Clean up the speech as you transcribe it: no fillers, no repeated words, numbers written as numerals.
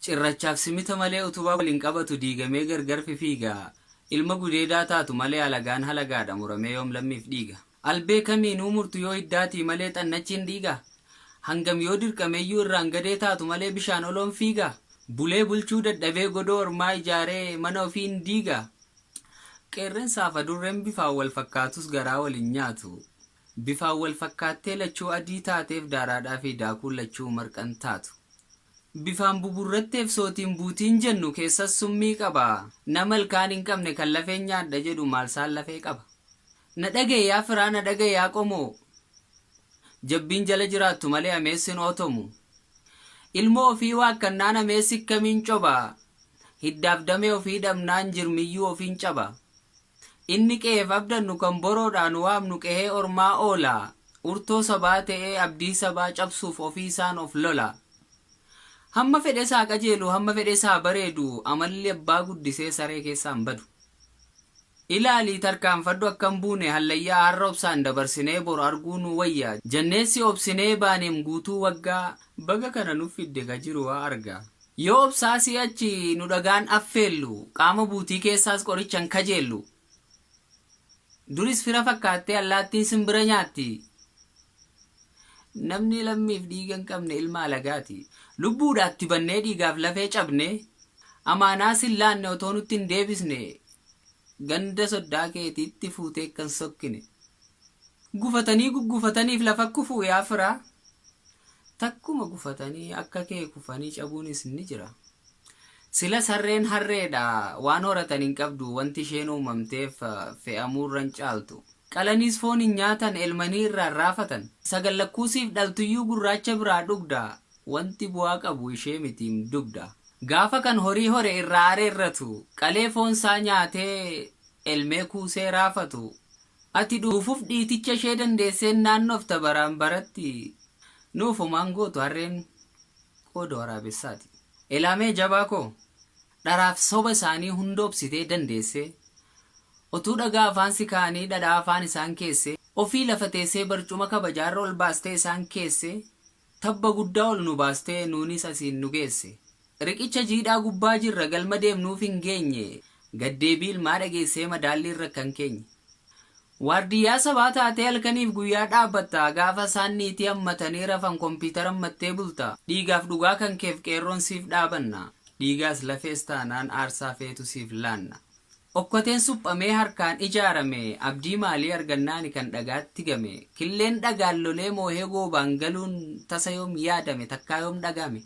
Cirrachaaf simita malee utubaa waliin qabatu diigamee gargar fifiiga. Ilma gudeedaa taatu malee alagaan halagaadha muramee yoom lammiif dhiiga. Albee kamiinuu murtu yoo hiddaatii malee xannachi hin dhiigaa? Hangam yoo dirqameyyuu irraan gadee taatu malee bishaan oloon fiigaa? Bulee bulchuu dadhabee godoo ormaa ijaaree mana ofii hin diigaa? Qeerrensaaf adurreen bifaan wal fakkaatus garaa wal hin nyaatu. Bifaan wal fakkaattee lachuu adii taateef daaraadhaa fi daakuun lachuu marqa hin taatu. Bifaan buburratteef sootiin buutiin jennu keessas summii qaba. Nama ilkaan hin qabne kan lafeen nyaadha jedhu maalsaan lafee qaba? Na dhaga'i yaa firaa na dhaga'i yaa qomoo. Jabbiin jala jiraattu malee ameessi hin ootomu. Ilmoo ofii waakkannaan ameessi akkamiin coba. Hiddaaf damee ofii dhabnaan jirmiyyuu ofiin caba. Inni qe'eef abdannu kan boroodhaa nu waamnu qehee ormaa oola. Urtoo sabaa ta'ee abdii sabaa cabsuuf ofiisaan of lola. Hamma fedhes haa qajeelu hamma fedhes haa bareedu amalli abbaa guddisee saree keessaa hin badu. Ilaalii tarkaanfadhu akka hin buune hallayyaa har'a obsaan dabarsinee boru arguu nuu wayya jennee si obsinee baaneem guutuu waggaa baga kana nuf fidde ka jiru waa arga. Yoo obsaa si'achi nu dhagaan affeellu qaama buutii keessaas qoricha hin kajeellu. Duris fira fakkaattee allaattiin simbira nyaatti. Namni lammiif dhiiga hin qabne ilma alagaati. Lubbuudhaa itti bannee dhiigaaf lafee cabne amaanaa sin laanne otoo nutti hin deebisne ganda soddaa keetiitti fuutee akka hin sokkine. Gufatanii guggufataniif lafa kufuu yaa firaa. Takkuma gufatanii akka kee kufanii cabuunis ni jira. Sila sarreen harreedha waan horatan hin qabdu wanti isheen uumamteef fe'amuurra hin caaltu. Qalaniis foon hin nyaatan elmanii irraa hin raafatan. Sagal lakkuu siif dhaltuyyuu gurraacha biraa dhugda wanti bu'aa qabu ishee mitiim dugda. Gaafa kan horii hore irraa areerratu qalee foon isaa nyaatee elmee kuusee raafatu. Ati dhuufuf dhiiticha ishee dandeesseen naannofta baraan baratti nuuf homaan gootu harreen qooda waraabessaati. Elaamee jabaa koo dharaaf soba isaanii hunda obsitee dandeessee otuu dhagaa afaan si kaa'anii dhadhaa afaan isaan keessee ofii lafa teessee barcuma kabajaarra ol baastee isaan keessee tabba guddaa ol nu baastee nuunis asiin nu geesse. Riqicha jiidhaa gubbaa jirra galma deemnuuf hin geenye gaddeebii ilmaa dhageessee madaalli irra kan keenye. Waardiyyaa sabaa taatee halkaniif guyyaa dhaabbatta gaafa isaan niitii hammatanii rafan kompiitara hammattee bulta dhiigaaf dhugaa kan keef qeerroon siif dhaabanna dhiigaas lafees taanaan aarsaa feetu siif laanna. Okkoteen suphamee harkaan ijaarame abdii maalii argannaani kan dhagaatti game killeen dhagaan lolee moohee goobaan galuun tasa yoom yaadame takkaa yoom dhagame.